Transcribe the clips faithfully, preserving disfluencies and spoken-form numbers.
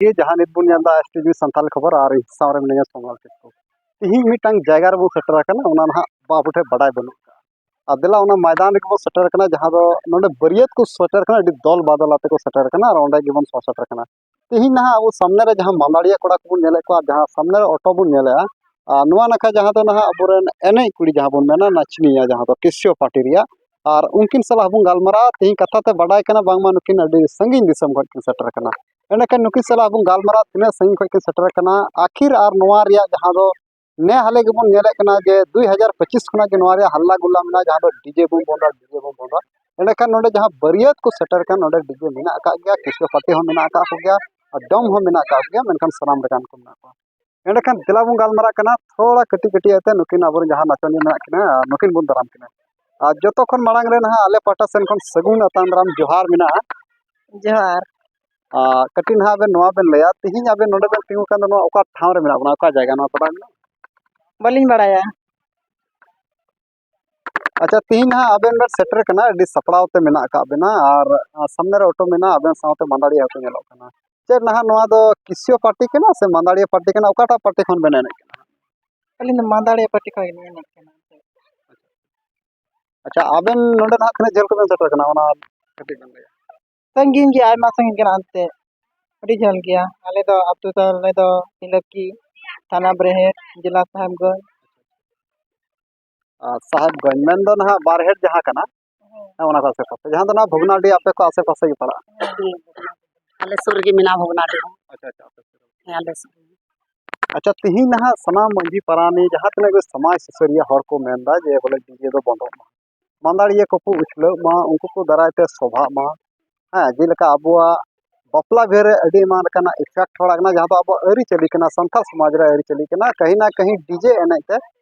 ᱜᱮ ᱡᱟᱦᱟᱸ ᱱᱤᱛ ᱵᱚᱱ ᱧᱮᱞ ᱮᱫᱟ S T V ᱥᱟᱱᱛᱟᱞᱤ ᱠᱷᱚᱵᱚᱨ, ᱟᱨ ᱤᱧ ᱥᱟᱶ ᱨᱮ ᱢᱮᱱᱟᱭᱟ ᱥᱳᱢᱞᱟᱞ ᱠᱤᱥᱠᱩ᱾ ᱛᱤᱦᱤᱧ ᱢᱤᱫᱴᱟᱝ ᱡᱟᱭᱜᱟ ᱨᱮᱵᱚᱱ ᱥᱮᱴᱮᱨ ᱟᱠᱟᱱᱟ, ᱚᱱᱟ ᱱᱟᱦᱟᱜ ᱟᱵᱚ ᱴᱷᱮᱱ ᱵᱟᱰᱟᱭ ᱵᱟᱹᱱᱩᱜ ᱠᱟᱜᱼᱟ᱾ ᱟᱨ ᱫᱮᱞᱟ ᱚᱱᱟ ᱢᱚᱭᱫᱟᱱ ᱨᱮᱜᱮ ᱵᱚᱱ ᱥᱮᱴᱮᱨ ᱟᱠᱟᱱᱟ, ᱡᱟᱦᱟᱸ ᱫᱚ ᱱᱚᱰᱮ ᱵᱟᱹᱨᱭᱟᱹᱛ ᱠᱚ ᱥᱮᱴᱮᱨ ᱠᱟᱱᱟ, ᱟᱹᱰᱤ ᱫᱚᱞ ᱵᱟᱫᱚᱞ ᱟᱛᱮ ᱠᱚ ᱥᱮᱴᱮᱨ ᱠᱟᱱᱟ, ᱟᱨ ᱚᱸᱰᱮ ᱜᱮᱵᱚᱱ ᱥᱮᱴᱮᱨ ᱠᱟᱱᱟ᱾ ᱛᱤᱦᱤᱧ ᱱᱟᱦᱟᱜ ᱟᱵᱚ ᱥᱟᱢᱱᱮ ᱨᱮ ᱡᱟᱦᱟᱸ ᱢᱟᱱᱫᱟᱲᱤᱭᱟᱹ ᱠᱚᱲᱟ ᱠᱚᱵᱚᱱ ᱧᱮᱞᱮᱫ ᱠᱚᱣᱟ, ᱡᱟᱦᱟᱸ ᱥᱟᱢᱱᱮ ᱨᱮ ᱚᱴᱳ ᱵᱚᱱ ᱧᱮᱞᱮᱫᱼᱟ, ᱟᱨ ᱱᱚᱣᱟ ᱱᱟᱠᱷᱟ ᱡᱟᱦᱟᱸ ᱫᱚ ᱱᱟᱦᱟᱜ ᱟᱵᱚᱨᱮᱱ ᱮᱱᱮᱡ ᱠᱩᱲᱤ ᱡᱟᱦᱟᱸ ᱵᱚᱱ ᱢᱮᱱᱟ ᱱᱟᱪᱱᱤᱭᱟ, ᱡᱟᱦᱟᱸ ᱫᱚ ᱠᱮᱥᱤᱭᱳ ᱯᱟᱨᱴᱤ ᱨᱮᱭᱟᱜ, ᱟᱨ ᱩᱱᱠᱤᱱ ᱥᱟᱞᱟᱜ ᱵᱚᱱ ᱜᱟᱞᱢᱟᱨᱟᱣᱟ᱾ ᱛᱤᱦᱤᱧ ᱠᱟᱛᱷᱟ ᱛᱮ ᱵᱟᱰᱟᱭ ᱠᱟᱱᱟ ᱵᱟᱝᱢᱟ ᱱᱩᱠᱤᱱ ᱟᱹᱰᱤ ᱥᱟᱺᱜᱤᱧ ᱫᱤᱥᱚᱢ ᱠᱷᱚᱱ ᱠᱤᱱ ᱥᱮᱴᱮᱨ ᱟᱠᱟᱱᱟ᱾ ᱮᱸᱰᱮᱠᱷᱟᱱ ᱱᱩᱠᱤᱱ ᱥᱟᱞᱟᱜ ᱵᱚᱱ ᱜᱟᱞᱢᱟᱨᱟᱣᱟ ᱛᱤᱱᱟᱹᱜ ᱥᱟᱺᱜᱤᱧ ᱠᱷᱚᱱ ᱠᱤᱱ ᱥᱮᱴᱮᱨ ᱟᱠᱟᱱᱟ᱾ ᱟᱹᱠᱷᱤᱨ ᱟᱨ ᱱᱚᱣᱟ ᱨᱮᱭᱟᱜ ᱡᱟᱦᱟᱸ ᱫᱚ ᱱᱮ ᱦᱟᱞᱮ ᱜᱮᱵᱚᱱ ᱧᱮᱞᱮᱫ ᱠᱟᱱᱟ ᱡᱮ ᱫᱩᱭ ᱦᱟᱡᱟᱨ ᱯᱚᱸᱪᱤᱥ ᱠᱷᱚᱱᱟᱜ ᱜᱮ ᱱᱚᱣᱟ ᱨᱮᱭᱟᱜ ᱦᱟᱞᱞᱟ ᱜᱩᱞᱞᱟ ᱢᱮᱱᱟᱜᱼᱟ, ᱡᱟᱦᱟᱸ ᱫᱚ ᱰᱤᱡᱮ ᱵᱚᱱ ᱵᱚᱱᱫᱟ, ᱰᱤᱡᱮ ᱵᱚᱱ ᱵᱚᱱᱫᱟ᱾ ᱮᱸᱰᱮᱠᱷᱟᱱ ᱱᱚᱰᱮ ᱡᱟᱦᱟᱸ ᱵᱟᱹᱨᱭᱟᱹᱛ ᱠᱚ ᱥᱮᱴᱮᱨ ᱠᱟᱱ, ᱱᱚᱰᱮ ᱰᱤᱡᱮ ᱢᱮᱱᱟᱜ ᱟᱠᱟᱫ ᱜᱮᱭᱟ, ᱠᱮᱥᱤᱭᱳ ᱯᱟᱨᱴᱤ ᱦᱚᱸ ᱢᱮᱱᱟᱜ ᱟᱠᱟᱫ ᱠᱚᱜᱮᱭᱟ, ᱟᱨ ᱰᱚᱢ ᱦᱚᱸ ᱢᱮᱱᱟᱜ ᱟᱠᱟᱫ ᱠᱚᱜᱮᱭᱟ, ᱢᱮᱱᱠᱷᱟᱱ ᱥᱟᱱᱟᱢ ᱞᱮᱠᱟᱱ ᱠᱚ ᱢᱮᱱᱟᱜ ᱠᱚᱣᱟ᱾ ᱮᱸᱰᱮᱠᱷᱟᱱ ᱫᱮᱞᱟ ᱵᱚᱱ ᱜᱟᱞᱢᱟᱨᱟᱜ ᱠᱟᱱᱟ ᱛᱷᱚᱲᱟ ᱠᱟᱹᱴᱤᱡ ᱠᱟᱹᱴᱤᱡ ᱟᱛᱮ ᱱᱩᱠᱤᱱ ᱟᱵᱚᱨᱮᱱ ᱡᱟᱦᱟᱸ ᱱᱟᱪᱚᱱᱤᱭᱟᱹ ᱢᱮᱱᱟᱜ ᱠᱤᱱᱟ, ᱱᱩᱠᱤᱱ ᱵᱚᱱ ᱫᱟᱨᱟᱢ ᱠᱤᱱᱟ᱾ ᱟᱨ ᱡᱚᱛᱚ ᱠᱷᱚᱱ ᱢᱟᱲᱟᱝ ᱨᱮ ᱱᱟᱦᱟᱜ ᱟᱞᱮ ᱯᱟᱦᱴᱟ ᱥᱮᱱ ᱠᱷᱚᱱ ᱥᱟᱹᱜᱩᱱ ᱟᱛᱟᱝ ᱫᱟᱨᱟᱢ ᱡᱚᱦᱟᱨ ᱢᱮᱱᱟᱜᱼᱟ᱾ ᱡᱚᱦᱟᱨ᱾ ᱟᱨ ᱠᱟᱹᱴᱤᱡ ᱱᱟᱦᱟᱜ ᱟᱵᱮᱱ ᱱᱚᱣᱟ ᱵᱮᱱ ᱞᱟᱹᱭᱟ, ᱛᱤᱦᱤᱧ ᱟᱵᱮᱱ ᱱᱚᱰᱮ ᱵᱮᱱ ᱛᱤᱸᱜᱩ ᱠᱟᱱ ᱫᱚ ᱱᱚᱣᱟ ᱚᱠᱟ ᱴᱷᱟᱶ ᱨᱮ ᱢᱮᱱᱟᱜ ᱵᱚᱱᱟ, ᱚᱠᱟ ᱡᱟᱭᱜᱟ ᱱᱚᱣᱟ ᱯᱟᱲᱟ ᱢᱮᱱᱟᱜᱼᱟ? ᱵᱟᱹᱞᱤᱧ ᱵᱟᱲᱟᱭᱟ᱾ ᱟᱪᱪᱷᱟ, ᱛᱤᱦᱤᱧ ᱱᱟᱦᱟᱜ ᱟᱵᱮᱱ ᱵᱮᱱ ᱥᱮᱴᱮᱨ ᱠᱟᱱᱟ, ᱟᱹᱰᱤ ᱥᱟᱯᱲᱟᱣ ᱛᱮ ᱢᱮᱱᱟᱜ ᱟᱠᱟᱫ ᱵᱮᱱᱟ, ᱟᱨ ᱥᱟᱢᱱᱮ ᱨᱮ ᱚᱴᱳ ᱢᱮᱱᱟᱜᱼᱟ, ᱟᱵᱮᱱ ᱥᱟᱶᱛᱮ ᱢᱟᱱᱫᱟᱲᱤᱭᱟᱹ ᱦᱚᱸᱠᱚ ᱧᱮᱞᱚᱜ ᱠᱟᱱᱟ᱾ ᱪᱮᱫ ᱱᱟᱦᱟᱜ ᱱᱚᱣᱟ ᱫᱚ ᱠᱮᱥᱤᱭᱳ ᱯᱟᱨᱴᱤ ᱠᱟᱱᱟ ᱥᱮ ᱢᱟᱱᱫᱟᱲᱤᱭᱟᱹ ᱯᱟᱨᱴᱤ ᱠᱟᱱᱟ, ᱚᱠᱟᱴᱟᱜ ᱯᱟᱨᱴᱤ ᱠᱷᱚᱱ ᱵᱮᱱ ᱮᱱᱮᱡ ᱠᱟᱱᱟ? ᱟᱹᱞᱤᱧ ᱫᱚ ᱢᱟᱱᱫᱟᱲᱤᱭᱟᱹ ᱯᱟᱨᱴᱤ ᱠᱷᱚᱱ ᱞᱤᱧ ᱮᱱᱮᱡ ᱠᱟᱱᱟ᱾ ᱟᱪᱪᱷᱟ, ᱟᱵᱮᱱ ᱱᱚᱰᱮ ᱱᱟᱦᱟᱜ ᱛᱤᱱᱟᱹᱜ ᱡᱷᱟᱹᱞ ᱠᱷᱚᱱ ᱵᱮᱱ ᱥᱮᱴᱮᱨ ᱠᱟᱱᱟ, ᱚᱱᱟ ᱠᱟᱹᱴᱤᱡ ᱵᱮᱱ ᱞᱟᱹᱭᱟ? ᱥᱟᱺᱜᱤᱧ ᱜᱮᱭᱟ, ᱟᱭᱢᱟ ᱥᱟᱺᱜᱤᱧ ᱠᱟᱱᱟ ᱮᱱᱛᱮ, ᱟᱹᱰᱤ ᱡᱷᱟᱹᱞ ᱜᱮᱭᱟ᱾ ᱟᱞᱮ ᱫᱚ ᱟᱹᱛᱩ ᱛᱟᱞᱮ ᱫᱚ ᱤᱞᱟᱹᱠᱤ, ᱛᱷᱟᱱᱟ ᱵᱨᱮᱦᱮᱫ, ᱡᱮᱞᱟ ᱥᱟᱦᱮᱵᱽᱜᱚᱸᱡᱽ᱾ ᱟᱨ ᱥᱟᱦᱮᱵᱽᱜᱚᱸᱡᱽ ᱢᱮᱱᱫᱚ ᱱᱟᱦᱟᱜ ᱵᱟᱨᱦᱮᱴ ᱡᱟᱦᱟᱸ ᱠᱟᱱᱟ, ᱦᱮᱸ, ᱚᱱᱟ ᱠᱚ ᱟᱥᱮ ᱯᱟᱥᱮ, ᱡᱟᱦᱟᱸ ᱫᱚ ᱱᱟᱦᱟᱜ ᱵᱷᱚᱜᱽᱱᱟᱰᱤ ᱟᱯᱮ ᱠᱚ ᱟᱥᱮ ᱯᱟᱥᱮ ᱜᱮ ᱯᱟᱲᱟᱜᱼᱟ᱾ ᱦᱮᱸ, ᱟᱞᱮ ᱥᱩᱨ ᱨᱮᱜᱮ ᱢᱮᱱᱟᱜᱼᱟ ᱵᱷᱚᱜᱽᱱᱟᱰᱤ ᱦᱚᱸ᱾ ᱟᱪᱪᱷᱟ, ᱟᱪᱪᱷᱟ, ᱟᱯᱮ ᱥᱩᱨ ᱨᱮ᱾ ᱦᱮᱸ, ᱟᱞᱮ ᱥᱩᱨ ᱨᱮ᱾ ᱟᱪᱪᱷᱟ, ᱛᱤᱦᱤᱧ ᱱᱟᱦᱟᱜ ᱥᱟᱱᱟᱢ ᱢᱟᱹᱡᱷᱤ ᱯᱟᱨᱟᱱᱤᱠ ᱡᱟᱦᱟᱸ ᱛᱤᱱᱟᱹᱜ ᱜᱮ ᱥᱚᱢᱟᱡᱽ ᱥᱩᱥᱟᱹᱨᱤᱭᱟᱹ ᱦᱚᱲ ᱠᱚ ᱢᱮᱱᱫᱟ ᱡᱮ ᱵᱚᱞᱮ ᱰᱤᱡᱮ ᱫᱚ ᱵᱚᱱᱫᱚᱜ ᱢᱟ, ᱢᱟᱱᱫᱟᱲᱤᱭᱟᱹ ᱠᱚᱠᱚ ᱩᱪᱷᱞᱟᱹᱜ ᱢᱟ, ᱩᱱᱠᱩ ᱠᱚ ᱫᱟᱨᱟᱭ ᱛᱮ ᱥᱚᱵᱷᱟᱜ ᱢᱟ᱾ ᱦᱮᱸ, ᱡᱮᱞᱮᱠᱟ ᱟᱵᱚᱣᱟᱜ ᱵᱟᱯᱞᱟ ᱵᱤᱦᱟᱹ ᱨᱮ ᱟᱹᱰᱤ ᱮᱢᱟᱱ ᱞᱮᱠᱟᱱᱟᱜ effect ᱦᱚᱲᱟᱜ ᱠᱟᱱᱟ, ᱡᱟᱦᱟᱸ ᱫᱚ ᱟᱵᱚᱣᱟᱜ ᱟᱹᱨᱤᱪᱟᱹᱞᱤ ᱠᱟᱱᱟ, ᱥᱟᱱᱛᱟᱲ ᱥᱚᱢᱟᱡᱽ ᱨᱮ ᱟᱹᱨᱤᱪᱟᱹᱞᱤ ᱠᱟᱱᱟ᱾ ᱠᱟᱹᱦᱤ ᱱᱟ ᱠᱟᱹᱦᱤ ᱰᱤᱡᱮ ᱮᱱᱮᱡ ᱛᱮ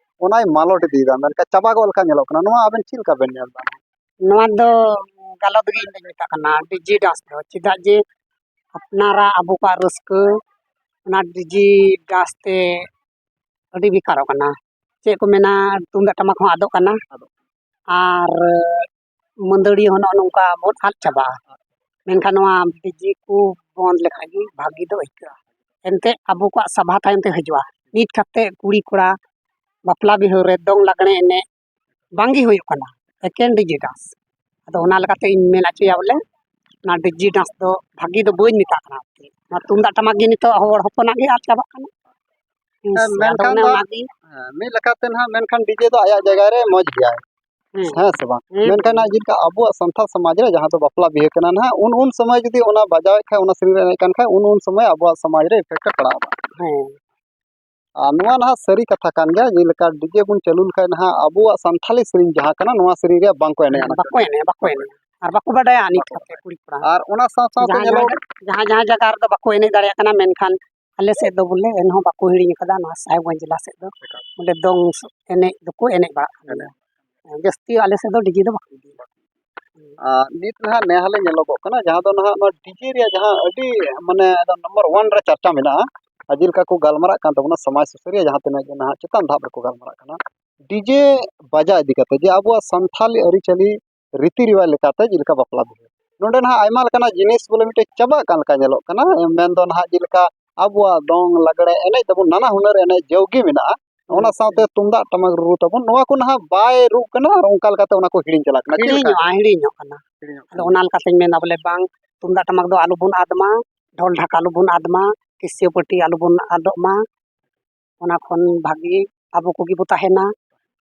ᱚᱱᱟᱭ ᱢᱟᱞᱚᱴ ᱤᱫᱤᱭᱮᱫᱟ, ᱢᱮᱱᱠᱷᱟᱱ ᱪᱟᱵᱟ ᱜᱚᱫ ᱞᱮᱠᱟ ᱧᱮᱞᱚᱜ ᱠᱟᱱᱟ᱾ ᱱᱚᱣᱟ ᱟᱵᱮᱱ ᱪᱮᱫ ᱞᱮᱠᱟ ᱵᱮᱱ ᱧᱮᱞ ᱮᱫᱟ? ᱱᱚᱣᱟ ᱫᱚ ᱜᱟᱞᱟᱛ ᱜᱮ ᱤᱧ ᱫᱚᱧ ᱢᱮᱛᱟᱜ ᱠᱟᱱᱟ, ᱰᱤᱡᱮ ᱰᱟᱱᱥ ᱫᱚ᱾ ᱪᱮᱫᱟᱜ ᱡᱮ ᱟᱯᱱᱟᱨᱟᱜ ᱟᱵᱚ ᱠᱚᱣᱟᱜ ᱨᱟᱹᱥᱠᱟᱹ ᱚᱱᱟ ᱰᱤᱡᱮ ᱰᱟᱱᱥ ᱛᱮ ᱟᱹᱰᱤ ᱵᱮᱠᱟᱨᱚᱜ ᱠᱟᱱᱟ᱾ ᱪᱮᱫ ᱠᱚ ᱢᱮᱱᱟ, ᱛᱩᱢᱫᱟᱜ ᱴᱟᱢᱟᱠ ᱦᱚᱸ ᱟᱫᱚᱜ ᱠᱟᱱᱟ᱾ ᱟᱫᱚᱜ᱾ ᱟᱨ ᱢᱟᱹᱫᱟᱹᱲᱤᱭᱟᱹ ᱦᱚᱸ ᱱᱚᱜᱼᱚ ᱱᱚᱝᱠᱟ ᱵᱚᱱ ᱟᱫ ᱪᱟᱵᱟᱜᱼᱟ᱾ ᱢᱮᱱᱠᱷᱟᱱ ᱱᱚᱣᱟ ᱰᱤᱡᱮ ᱠᱚ ᱵᱚᱱᱫ ᱞᱮᱠᱷᱟᱱ ᱜᱮ ᱵᱷᱟᱹᱜᱤ ᱫᱚ ᱟᱹᱭᱠᱟᱹᱜᱼᱟ᱾ ᱮᱱᱛᱮᱫ ᱟᱵᱚ ᱠᱚᱣᱟᱜ ᱥᱟᱵᱷᱟ ᱛᱟᱭᱚᱢ ᱛᱮ ᱦᱤᱡᱩᱜᱼᱟ᱾ ᱱᱤᱛ ᱠᱟᱛᱮᱫ ᱠᱩᱲᱤ ᱠᱚᱲᱟ ᱵᱟᱯᱞᱟ ᱵᱤᱦᱟᱹ ᱨᱮ ᱫᱚᱝ ᱞᱟᱜᱽᱬᱮ ᱮᱱᱮᱡ ᱵᱟᱝᱜᱮ ᱦᱩᱭᱩᱜ ᱠᱟᱱᱟ, ᱮᱠᱮᱱ ᱰᱤᱡᱮ ᱰᱟᱱᱥ᱾ ᱟᱫᱚ ᱚᱱᱟ ᱞᱮᱠᱟᱛᱮ ᱤᱧ ᱢᱮᱱ ᱦᱚᱪᱚᱭᱟ ᱵᱚᱞᱮ, ᱚᱱᱟ ᱰᱤᱡᱮ ᱰᱟᱱᱥ ᱫᱚ ᱵᱷᱟᱹᱜᱤ ᱫᱚ ᱵᱟᱹᱧ ᱢᱮᱛᱟᱜ ᱠᱟᱱᱟ᱾ ᱱᱚᱣᱟ ᱛᱩᱢᱫᱟᱜ ᱴᱟᱢᱟᱠ ᱜᱮ ᱱᱤᱛᱚᱜ ᱦᱚᱲ ᱦᱚᱯᱚᱱᱟᱜ ᱜᱮ ᱟᱫ ᱪᱟᱵᱟᱜ ᱠᱟᱱᱟ᱾ ᱦᱮᱸ ᱥᱮ? ᱟᱫᱚ ᱢᱮᱱᱠᱷᱟᱱ ᱚᱱᱮ ᱫᱚ ᱚᱱᱟᱜᱮ᱾ ᱦᱮᱸ, ᱢᱤᱫ ᱞᱮᱠᱟᱛᱮ ᱱᱟᱦᱟᱜ, ᱢᱮᱱᱠᱷᱟᱱ ᱰᱤᱡᱮ ᱫᱚ ᱟᱭᱟᱜ ᱡᱟᱭᱜᱟ ᱨᱮ ᱢᱚᱡᱽ ᱜᱮᱭᱟᱭ᱾ ᱦᱮᱸ᱾ ᱦᱮᱸ ᱥᱮ ᱵᱟᱝ? ᱦᱮᱸ, ᱢᱮᱱᱠᱷᱟᱱ ᱦᱮᱸ᱾ ᱱᱟᱦᱟᱜ ᱡᱮᱞᱮᱠᱟ ᱟᱵᱚᱣᱟᱜ ᱥᱟᱱᱛᱟᱲ ᱥᱚᱢᱟᱡᱽ ᱨᱮ ᱡᱟᱦᱟᱸ ᱫᱚ ᱵᱟᱯᱞᱟ ᱵᱤᱦᱟᱹ ᱠᱟᱱᱟ ᱱᱟᱦᱟᱜ, ᱩᱱ, ᱩᱱ ᱥᱚᱢᱚᱭ ᱡᱩᱫᱤ ᱚᱱᱟ ᱵᱟᱡᱟᱣᱮᱫ ᱠᱷᱟᱡ, ᱚᱱᱟ ᱥᱮᱨᱮᱧ ᱨᱮ ᱮᱱᱮᱡ ᱠᱟᱱ ᱠᱷᱟᱡ, ᱩᱱ, ᱩᱱ ᱥᱚᱢᱚᱭ ᱟᱵᱚᱣᱟᱜ ᱥᱚᱢᱟᱡᱽ ᱨᱮ effect ᱮ ᱯᱟᱲᱟᱣ ᱮᱫᱟ᱾ ᱦᱮᱸ᱾ ᱟᱨ ᱱᱚᱣᱟ ᱱᱟᱦᱟᱜ ᱥᱟᱹᱨᱤ ᱠᱟᱛᱷᱟ ᱠᱟᱱ ᱜᱮᱭᱟ, ᱡᱮᱞᱮᱠᱟ ᱰᱤᱡᱮ ᱵᱚᱱ ᱪᱟᱹᱞᱩ ᱞᱮᱠᱷᱟᱡ ᱱᱟᱦᱟᱜ ᱟᱵᱚᱣᱟᱜ ᱥᱟᱱᱛᱷᱟᱞᱤ ᱥᱮᱨᱮᱧ ᱡᱟᱦᱟᱸ ᱠᱟᱱᱟ, ᱱᱚᱣᱟ ᱥᱮᱨᱮᱧ ᱨᱮᱭᱟᱜ ᱵᱟᱝ ᱠᱚ ᱮᱱᱮᱡ ᱟᱱᱟ ᱵᱟᱠᱚ ᱠᱟᱱᱟ᱾ ᱮᱱᱮᱡ, ᱵᱟᱠᱚ ᱮᱱᱮᱡ᱾ ᱟᱨ ᱵᱟᱠᱚ ᱵᱟᱰᱟᱭᱟ ᱱᱤᱛ ᱵᱟᱠᱚ ᱠᱟᱛᱮ ᱵᱟᱰᱟᱭᱟ᱾ ᱠᱩᱲᱤ ᱠᱚᱲᱟ᱾ ᱟᱨ ᱚᱱᱟ ᱥᱟᱶ ᱥᱟᱶᱛᱮ ᱡᱟᱦᱟᱸ, ᱧᱮᱞᱚᱜ ᱡᱟᱦᱟᱸ, ᱡᱟᱦᱟᱸ, ᱡᱟᱦᱟᱸ ᱡᱟᱭᱜᱟ ᱨᱮᱫᱚ ᱵᱟᱠᱚ ᱮᱱᱮᱡ ᱫᱟᱲᱮᱭᱟᱜ ᱠᱟᱱᱟ, ᱢᱮᱱᱠᱷᱟᱱ ᱟᱞᱮ ᱥᱮᱫ ᱫᱚ ᱵᱚᱞᱮ ᱮᱱᱦᱚᱸ ᱵᱟᱠᱚ ᱦᱤᱲᱤᱧ ᱟᱠᱟᱫᱟ ᱱᱚᱣᱟ ᱥᱟᱦᱮᱵᱽᱜᱚᱸᱡᱽ ᱡᱮᱞᱟ ᱥᱮᱫ ᱫᱚ᱾ ᱮᱠᱟᱞ᱾ ᱵᱚᱞᱮ ᱫᱚᱝ ᱮᱱᱮᱡ ᱫᱚᱠᱚ ᱮᱱᱮᱡ ᱵᱟᱲᱟᱜ ᱠᱟᱱ ᱜᱮᱭᱟ᱾ ᱮᱱᱮᱡ᱾ ᱡᱟᱹᱥᱛᱤ ᱟᱞᱮ ᱥᱮᱫ ᱫᱚ ᱰᱤᱡᱮ ᱫᱚ ᱵᱟᱠᱚ ᱤᱫᱤᱭᱟ᱾ ᱟᱨ ᱱᱤᱛ ᱱᱟᱦᱟᱜ ᱱᱮ ᱦᱟᱞᱮ ᱧᱮᱞᱚᱜᱚᱜ ᱠᱟᱱᱟ, ᱡᱟᱦᱟᱸ ᱫᱚ ᱱᱟᱦᱟᱜ ᱱᱚᱣᱟ ᱰᱤᱡᱮ ᱨᱮᱭᱟᱜ ᱡᱟᱦᱟᱸ ᱟᱹᱰᱤ ᱢᱟᱱᱮ ᱮᱠᱫᱚᱢ number one ᱨᱮ ᱪᱟᱨᱪᱟ ᱢᱮᱱᱟᱜᱼᱟ, ᱟᱨ ᱡᱮᱞᱮᱠᱟ ᱠᱚ ᱜᱟᱞᱢᱟᱨᱟᱜ ᱠᱟᱱ ᱛᱟᱵᱚᱱᱟ ᱥᱚᱢᱟᱡᱽ ᱥᱩᱥᱟᱹᱨᱤᱭᱟᱹ ᱡᱟᱦᱟᱸ ᱛᱤᱱᱟᱹᱜ ᱜᱮ ᱱᱟᱦᱟᱜ ᱪᱮᱛᱟᱱ ᱫᱷᱟᱯ ᱨᱮᱠᱚ ᱜᱟᱞᱢᱟᱨᱟᱜ ᱠᱟᱱᱟ, ᱰᱤᱡᱮ ᱵᱟᱡᱟ ᱤᱫᱤ ᱠᱟᱛᱮ ᱡᱮ ᱟᱵᱚᱣᱟᱜ ᱥᱟᱱᱛᱷᱟᱞᱤ ᱟᱹᱨᱤᱪᱟᱹᱞᱤ ᱨᱤᱛᱤ ᱨᱮᱣᱟᱡᱽ ᱞᱮᱠᱟᱛᱮ ᱡᱮᱞᱮᱠᱟ ᱵᱟᱯᱞᱟ ᱵᱤᱦᱟᱹ, ᱱᱚᱰᱮ ᱱᱟᱦᱟᱜ ᱟᱭᱢᱟ ᱞᱮᱠᱟᱱᱟᱜ ᱡᱤᱱᱤᱥ ᱵᱚᱞᱮ ᱢᱤᱫᱴᱮᱡ ᱪᱟᱵᱟᱜ ᱠᱟᱱ ᱞᱮᱠᱟ ᱧᱮᱞᱚᱜ ᱠᱟᱱᱟ᱾ ᱢᱮᱱᱫᱚ ᱱᱟᱦᱟᱜ ᱡᱮᱞᱮᱠᱟ ᱟᱵᱚᱣᱟᱜ ᱫᱚᱝ ᱞᱟᱜᱽᱲᱮ ᱮᱱᱮᱡ ᱛᱟᱵᱚᱱ, ᱱᱟᱱᱟ ᱦᱩᱱᱟᱹᱨ ᱮᱱᱮᱡ ᱡᱟᱹᱣᱜᱮ ᱢᱮᱱᱟᱜᱼᱟ, ᱚᱱᱟ ᱦᱩᱸ, ᱥᱟᱶᱛᱮ ᱦᱩᱸ᱾ ᱛᱩᱢᱫᱟᱜ ᱴᱟᱢᱟᱠ ᱨᱩᱨᱩ ᱛᱟᱵᱚᱱ, ᱱᱚᱣᱟ ᱠᱚ ᱱᱟᱦᱟᱜ ᱵᱟᱭ ᱨᱩᱜ ᱠᱟᱱᱟ ᱟᱨ ᱚᱱᱠᱟ ᱞᱮᱠᱟᱛᱮ ᱚᱱᱟ ᱠᱚ ᱦᱤᱲᱤᱧ ᱪᱟᱞᱟᱜ ᱠᱟᱱᱟ᱾ ᱪᱮᱫ ᱞᱮᱠᱟ? ᱦᱤᱲᱤᱧᱚᱜᱼᱟ, ᱦᱤᱲᱤᱧᱚᱜ ᱠᱟᱱᱟ᱾ ᱦᱤᱲᱤᱧᱚᱜ ᱟᱫᱚ ᱠᱟᱱᱟ᱾ ᱚᱱᱟ ᱞᱮᱠᱟᱛᱤᱧ ᱢᱮᱱᱟ ᱵᱚᱞᱮ ᱵᱟᱝ, ᱛᱩᱢᱫᱟᱜ ᱴᱟᱢᱟᱠ ᱫᱚ ᱟᱞᱚᱵᱚᱱ ᱟᱫ ᱢᱟ, ᱰᱷᱚᱞ ᱰᱷᱟᱠ ᱟᱞᱚᱵᱚᱱ ᱟᱫ ᱢᱟ, ᱠᱮᱥᱤᱭᱳ ᱯᱟᱹᱴᱤ ᱟᱞᱚᱵᱚᱱ ᱟᱫᱚᱜ ᱢᱟ᱾ ᱚᱱᱟ ᱠᱷᱚᱱ ᱵᱷᱟᱜᱤ ᱟᱵᱚ ᱠᱚᱜᱮ ᱵᱚ ᱛᱟᱦᱮᱱᱟ,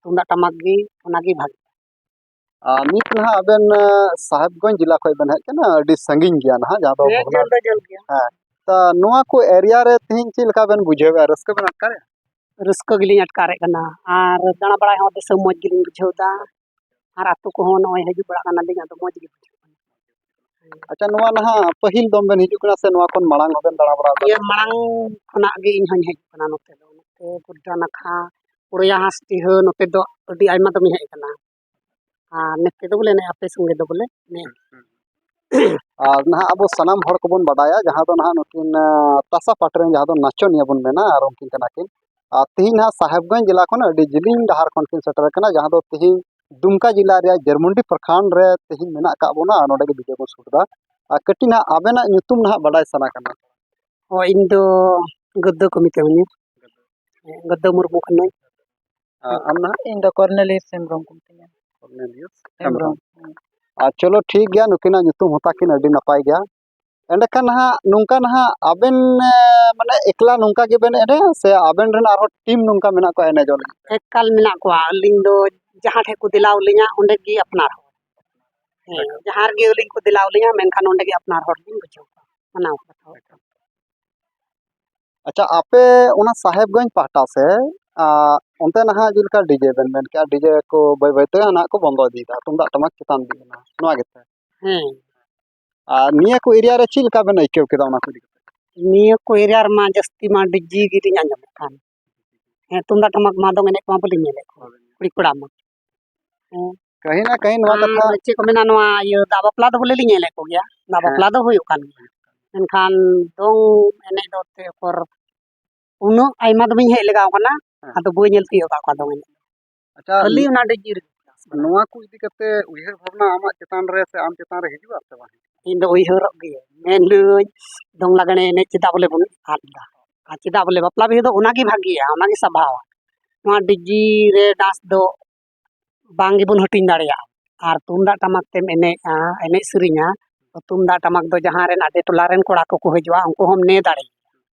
ᱛᱩᱢᱫᱟᱜ ᱴᱟᱢᱟᱠ ᱜᱮ ᱚᱱᱟᱜᱮ ᱵᱷᱟᱜᱤ᱾ ᱟᱨ ᱱᱤᱛ ᱱᱟᱦᱟᱜ ᱟᱵᱮᱱ, ᱟᱸ, ᱥᱟᱦᱮᱵᱽᱜᱚᱸᱡᱽ ᱡᱮᱞᱟ ᱠᱷᱚᱱ ᱵᱮᱱ ᱦᱮᱡ ᱠᱟᱱᱟ, ᱟᱹᱰᱤ ᱥᱟᱺᱜᱤᱧ ᱜᱮᱭᱟ ᱱᱟᱦᱟᱜ, ᱡᱟᱦᱟᱸ ᱫᱚ ᱦᱮᱸ, ᱵᱷᱚᱜᱽᱱᱟᱰᱤ᱾ ᱡᱷᱟᱹᱞ ᱫᱚ ᱡᱷᱟᱹᱞ ᱜᱮᱭᱟ᱾ ᱦᱮᱸ᱾ ᱛᱚ ᱱᱚᱣᱟ ᱠᱚ area ᱨᱮ ᱛᱮᱦᱮᱧ ᱪᱮᱫ ᱞᱮᱠᱟ ᱵᱮᱱ ᱵᱩᱡᱷᱟᱹᱣᱮᱫᱼᱟ? ᱨᱟᱹᱥᱠᱟᱹ ᱵᱮᱱ ᱟᱴᱠᱟᱨᱮᱫᱼᱟ? ᱨᱟᱹᱥᱠᱟᱹ ᱜᱮᱞᱤᱧ ᱟᱴᱠᱟᱨᱮᱫ ᱠᱟᱱᱟ, ᱟᱨ ᱫᱟᱬᱟ ᱵᱟᱲᱟᱭ ᱦᱚᱸ ᱫᱤᱥᱚᱢ ᱢᱚᱡᱽ ᱜᱮᱞᱤᱧ ᱵᱩᱡᱷᱟᱹᱣ ᱮᱫᱟ, ᱟᱨ ᱟᱹᱛᱩ ᱠᱚᱦᱚᱸ ᱱᱚᱜᱼᱚᱭ ᱦᱤᱡᱩᱜ ᱵᱟᱲᱟᱜ ᱠᱟᱱᱟᱞᱤᱧ, ᱟᱫᱚ ᱢᱚᱡᱽ ᱜᱮ ᱵᱩᱡᱷᱟᱹᱜ ᱠᱟᱱᱟ᱾ ᱟᱪᱪᱷᱟ, ᱱᱚᱣᱟ ᱱᱟᱦᱟᱜ ᱯᱟᱹᱦᱤᱞ ᱫᱚᱢ ᱵᱮᱱ ᱦᱤᱡᱩᱜ ᱠᱟᱱᱟ ᱥᱮ ᱱᱚᱣᱟ ᱠᱷᱚᱱ ᱢᱟᱲᱟᱝ ᱦᱚᱸᱵᱮᱱ ᱫᱟᱬᱟ ᱵᱟᱲᱟ ᱟᱠᱟᱫᱟ? ᱤᱭᱟᱹ, ᱢᱟᱲᱟᱝ ᱠᱷᱚᱱᱟᱜ ᱜᱮ ᱤᱧ ᱦᱚᱧ ᱦᱮᱡ ᱠᱟᱱᱟ ᱱᱚᱛᱮ ᱫᱚ, ᱱᱚᱛᱮ ᱜᱳᱰᱰᱟ ᱱᱟᱠᱷᱟ, ᱯᱩᱨᱟᱹᱭᱟ ᱦᱟᱸᱥ ᱰᱤᱦᱟᱹ, ᱱᱚᱛᱮ ᱫᱚ ᱟᱹᱰᱤ ᱟᱭᱢᱟ ᱫᱚᱢᱮᱧ ᱦᱮᱡ ᱠᱟᱱᱟ᱾ ᱟᱨ ᱱᱚᱛᱮ ᱫᱚ ᱵᱚᱞᱮ ᱱᱮ ᱟᱯᱮ ᱥᱚᱸᱜᱮ ᱫᱚ ᱵᱚᱞᱮ ᱱᱮ᱾ ᱟᱨ ᱱᱟᱦᱟᱜ ᱟᱵᱚ ᱥᱟᱱᱟᱢ ᱦᱚᱲ ᱠᱚᱵᱚᱱ ᱵᱟᱰᱟᱭᱟ, ᱡᱟᱦᱟᱸ ᱫᱚ ᱱᱟᱦᱟᱜ ᱱᱩᱠᱤᱱ, ᱟᱸ, ᱛᱟᱥᱟ ᱯᱟᱴ ᱨᱮᱱ ᱡᱟᱦᱟᱸ ᱫᱚ ᱱᱟᱪᱚᱱᱤᱭᱟᱹ ᱵᱚᱱ ᱢᱮᱱᱟ, ᱟᱨ ᱩᱱᱠᱤᱱ ᱠᱟᱱᱟ ᱠᱤᱱ᱾ ᱟᱨ ᱛᱮᱦᱮᱧ ᱱᱟᱦᱟᱜ ᱥᱟᱦᱮᱵᱽᱜᱚᱸᱡᱽ ᱡᱮᱞᱟ ᱠᱷᱚᱱ ᱟᱹᱰᱤ ᱡᱮᱞᱮᱧ ᱰᱟᱦᱟᱨ ᱠᱷᱚᱱ ᱠᱤᱱ ᱥᱮᱴᱮᱨ ᱟᱠᱟᱱᱟ, ᱡᱟᱦᱟᱸ ᱫᱚ ᱛᱮᱦᱮᱧ ᱫᱩᱢᱠᱟ ᱡᱮᱞᱟ ᱨᱮᱭᱟᱜ ᱡᱟᱹᱨᱢᱩᱱᱰᱤ ᱯᱨᱚᱠᱷᱚᱸᱰ ᱨᱮ ᱛᱮᱦᱮᱧ ᱢᱮᱱᱟᱜ ᱟᱠᱟᱫ ᱵᱚᱱᱟ, ᱟᱨ ᱱᱚᱰᱮ ᱜᱮ video ᱵᱚᱱ shoot ᱮᱫᱟ᱾ ᱟᱨ ᱠᱟᱹᱴᱤᱡ ᱱᱟᱦᱟᱜ ᱟᱵᱮᱱᱟᱜ ᱧᱩᱛᱩᱢ ᱱᱟᱦᱟᱜ ᱵᱟᱰᱟᱭ ᱥᱟᱱᱟ ᱠᱟᱱᱟ᱾ ᱦᱳᱭ, ᱤᱧ ᱫᱚ ᱜᱟᱹᱫᱟᱹ ᱠᱚ ᱢᱮᱛᱟᱹᱧᱟ᱾ ᱜᱟᱹᱫᱟᱹ ᱢᱩᱨᱢᱩ ᱠᱟᱹᱱᱟᱹᱧ᱾ ᱟᱨ ᱟᱢ ᱱᱟᱦᱟᱜ? ᱤᱧ ᱫᱚ ᱠᱚᱨᱱᱮᱞᱤᱭᱩᱥ ᱦᱮᱢᱵᱨᱚᱢ ᱠᱚ ᱢᱮᱛᱟᱹᱧᱟ᱾ ᱠᱚᱨᱱᱮᱞᱤᱭᱩᱥ ᱦᱮᱢᱵᱨᱚᱢ᱾ ᱦᱮᱢᱵᱨᱚᱢ᱾ ᱟᱨ ᱪᱚᱞᱚ ᱴᱷᱤᱠ ᱜᱮᱭᱟ, ᱱᱩᱠᱤᱱᱟᱜ ᱧᱩᱛᱩᱢ ᱦᱚᱸ ᱛᱟᱹᱠᱤᱱ ᱟᱹᱰᱤ ᱱᱟᱯᱟᱭ ᱜᱮᱭᱟ᱾ ᱮᱸᱰᱮᱠᱷᱟᱱ ᱱᱟᱦᱟᱜ ᱱᱚᱝᱠᱟ ᱱᱟᱦᱟᱜ ᱟᱵᱮᱱ, ᱮ, ᱢᱟᱱᱮ ᱮᱠᱞᱟ ᱱᱚᱝᱠᱟ ᱜᱮᱵᱮᱱ ᱮᱱᱮᱡᱼᱟ ᱥᱮ ᱟᱵᱮᱱ ᱨᱮᱱ ᱟᱨᱦᱚᱸ ᱴᱤᱢ ᱱᱚᱝᱠᱟ ᱢᱮᱱᱟᱜ ᱠᱚᱣᱟ ᱮᱱᱮᱡᱚᱜ ᱞᱟᱹᱜᱤᱫ? ᱮᱠᱟᱞ ᱢᱮᱱᱟᱜ ᱠᱚᱣᱟ᱾ ᱟᱹᱞᱤᱧ ᱫᱚ ᱡᱟᱦᱟᱸ ᱴᱷᱮᱱ ᱠᱚ ᱫᱮᱞᱟᱣ ᱞᱤᱧᱟ, ᱚᱸᱰᱮ ᱜᱮ ᱟᱯᱱᱟᱨ ᱦᱚᱲ᱾ ᱦᱮᱸ, ᱡᱟᱦᱟᱸ ᱨᱮᱜᱮ ᱟᱹᱞᱤᱧ ᱠᱚ ᱫᱮᱞᱟᱣ ᱞᱤᱧᱟ, ᱢᱮᱱᱠᱷᱟᱱ ᱚᱸᱰᱮ ᱜᱮ ᱟᱯᱱᱟᱨ ᱦᱚᱲ ᱞᱤᱧ ᱵᱩᱡᱷᱟᱹᱣ ᱠᱚᱣᱟ, ᱢᱟᱱᱟᱣ ᱠᱚᱣᱟ᱾ ᱟᱪᱪᱷᱟ, ᱟᱯᱮ ᱚᱱᱟ ᱥᱟᱦᱮᱵᱽᱜᱚᱸᱡᱽ ᱯᱟᱦᱴᱟ ᱥᱮ, ᱟ, ᱚᱱᱛᱮ ᱱᱟᱦᱟᱜ ᱡᱮᱞᱮᱠᱟ ᱰᱤᱡᱮ ᱵᱮᱱ ᱢᱮᱱ ᱠᱮᱜᱼᱟ, ᱰᱤᱡᱮ ᱠᱚ ᱵᱟᱹᱭ ᱵᱟᱹᱭᱛᱮ ᱱᱟᱦᱟᱜ ᱠᱚ ᱵᱚᱱᱫᱚ ᱤᱫᱤᱭᱮᱫᱟ, ᱛᱩᱢᱫᱟᱜ ᱴᱟᱢᱟᱠ ᱪᱮᱛᱟᱱ ᱤᱫᱤᱜ ᱠᱟᱱᱟ, ᱱᱚᱣᱟ ᱜᱮᱛᱚ? ᱦᱮᱸ᱾ ᱟᱨ ᱱᱤᱭᱟᱹ ᱠᱚ ᱮᱨᱤᱭᱟ ᱨᱮ ᱪᱮᱫ ᱞᱮᱠᱟ ᱵᱮᱱ ᱟᱹᱭᱠᱟᱹᱣ ᱠᱮᱫᱟ ᱚᱱᱟ ᱠᱚ ᱤᱫᱤ ᱠᱟᱛᱮ? ᱱᱤᱭᱟᱹ ᱠᱚ ᱮᱨᱤᱭᱟ ᱨᱮᱢᱟ ᱡᱟᱹᱥᱛᱤ ᱢᱟ ᱰᱤᱡᱮ ᱜᱮᱞᱤᱧ ᱟᱸᱡᱚᱢᱮᱫ ᱠᱟᱱ᱾ ᱦᱮᱸ, ᱛᱩᱢᱫᱟᱜ ᱴᱟᱢᱟᱠ ᱢᱟ ᱫᱚᱝ ᱮᱱᱮᱡ ᱠᱚᱢᱟ ᱵᱟᱹᱞᱤᱧ ᱧᱮᱞᱮᱫ ᱠᱚᱣᱟ, ᱠᱩᱲᱤ ᱠᱚᱲᱟ ᱢᱟ᱾ ᱦᱮᱸ᱾ ᱠᱟᱹᱦᱤ ᱱᱟ ᱠᱟᱹᱦᱤ ᱱᱚᱣᱟ ᱟᱨ ᱠᱟᱛᱷᱟ ᱪᱮᱫ ᱠᱚ ᱢᱮᱱᱟ, ᱱᱚᱣᱟ ᱤᱭᱟᱹ ᱫᱟᱜ ᱵᱟᱯᱞᱟ ᱫᱚ ᱵᱚᱞᱮ ᱞᱤᱧ ᱧᱮᱞᱮᱫ ᱠᱚᱜᱮᱭᱟ, ᱫᱟᱜ ᱦᱮᱸ᱾ ᱵᱟᱯᱞᱟ ᱫᱚ ᱦᱩᱭᱩᱜ ᱠᱟᱱ ᱜᱮᱭᱟ, ᱢᱮᱱᱠᱷᱟᱱ ᱫᱚᱝ ᱮᱱᱮᱡ ᱫᱚ ᱮᱱᱛᱮ ᱩᱠᱩᱨ ᱩᱱᱟᱹᱜ ᱟᱭᱢᱟ ᱫᱚ ᱵᱟᱹᱧ ᱦᱮᱡ ᱞᱮᱜᱟᱣ ᱠᱟᱱᱟ, ᱦᱮᱸ᱾ ᱟᱫᱚ ᱵᱟᱹᱧ ᱧᱮᱞ ᱛᱤᱭᱳᱜ ᱟᱠᱟᱫ ᱠᱚᱣᱟ ᱫᱚᱝ ᱮᱱᱮᱡ᱾ ᱟᱪᱪᱷᱟ, ᱠᱷᱟᱹᱞᱤ ᱚᱱᱟ ᱰᱤᱡᱮ ᱨᱮᱜᱮ᱾ ᱱᱚᱣᱟ ᱠᱚ ᱤᱫᱤ ᱠᱟᱛᱮ ᱩᱭᱦᱟᱹᱨ ᱵᱷᱟᱵᱽᱱᱟ ᱟᱢᱟᱜ ᱪᱮᱛᱟᱱ ᱨᱮ ᱥᱮ ᱟᱢ ᱪᱮᱛᱟᱱ ᱨᱮ ᱦᱤᱡᱩᱜᱼᱟ ᱥᱮ ᱵᱟᱝ? ᱤᱧ ᱫᱚ ᱩᱭᱦᱟᱹᱨᱚᱜ ᱜᱤᱭᱟᱹᱧ, ᱢᱮᱱᱫᱟᱹᱧ ᱫᱚᱝ ᱞᱟᱜᱽᱬᱮ ᱮᱱᱮᱡ ᱪᱮᱫᱟᱜ ᱵᱚᱞᱮ ᱵᱚᱱ ᱟᱫ ᱮᱫᱟ, ᱟᱨ ᱪᱮᱫᱟᱜ ᱵᱚᱞᱮ ᱵᱟᱯᱞᱟ ᱵᱤᱦᱟᱹ ᱫᱚ ᱚᱱᱟᱜᱮ ᱵᱷᱟᱜᱮᱭᱟ, ᱚᱱᱟᱜᱮ ᱥᱟᱵᱷᱟᱣᱟ᱾ ᱱᱚᱣᱟ ᱰᱤᱡᱮ ᱨᱮ ᱰᱟᱱᱥ ᱫᱚ ᱵᱟᱝ ᱜᱮᱵᱚᱱ ᱦᱟᱹᱴᱤᱧ ᱫᱟᱲᱮᱭᱟᱜᱼᱟ᱾ ᱟᱨ ᱛᱩᱢᱫᱟᱜ ᱴᱟᱢᱟᱠ ᱛᱮᱢ ᱮᱱᱮᱡᱼᱟ, ᱮᱱᱮᱡ ᱥᱮᱨᱮᱧᱟ, ᱛᱩᱢᱫᱟᱜ ᱴᱟᱢᱟᱠ ᱫᱚ ᱡᱟᱦᱟᱸ ᱨᱮᱱ ᱟᱰᱮ ᱴᱚᱞᱟ ᱨᱮᱱ ᱠᱚᱲᱟ ᱠᱚᱠᱚ ᱦᱤᱡᱩᱜᱼᱟ, ᱩᱱᱠᱩ ᱦᱚᱸᱢ ᱱᱮ ᱫᱟᱲᱮᱭᱟᱠᱚᱣᱟ᱾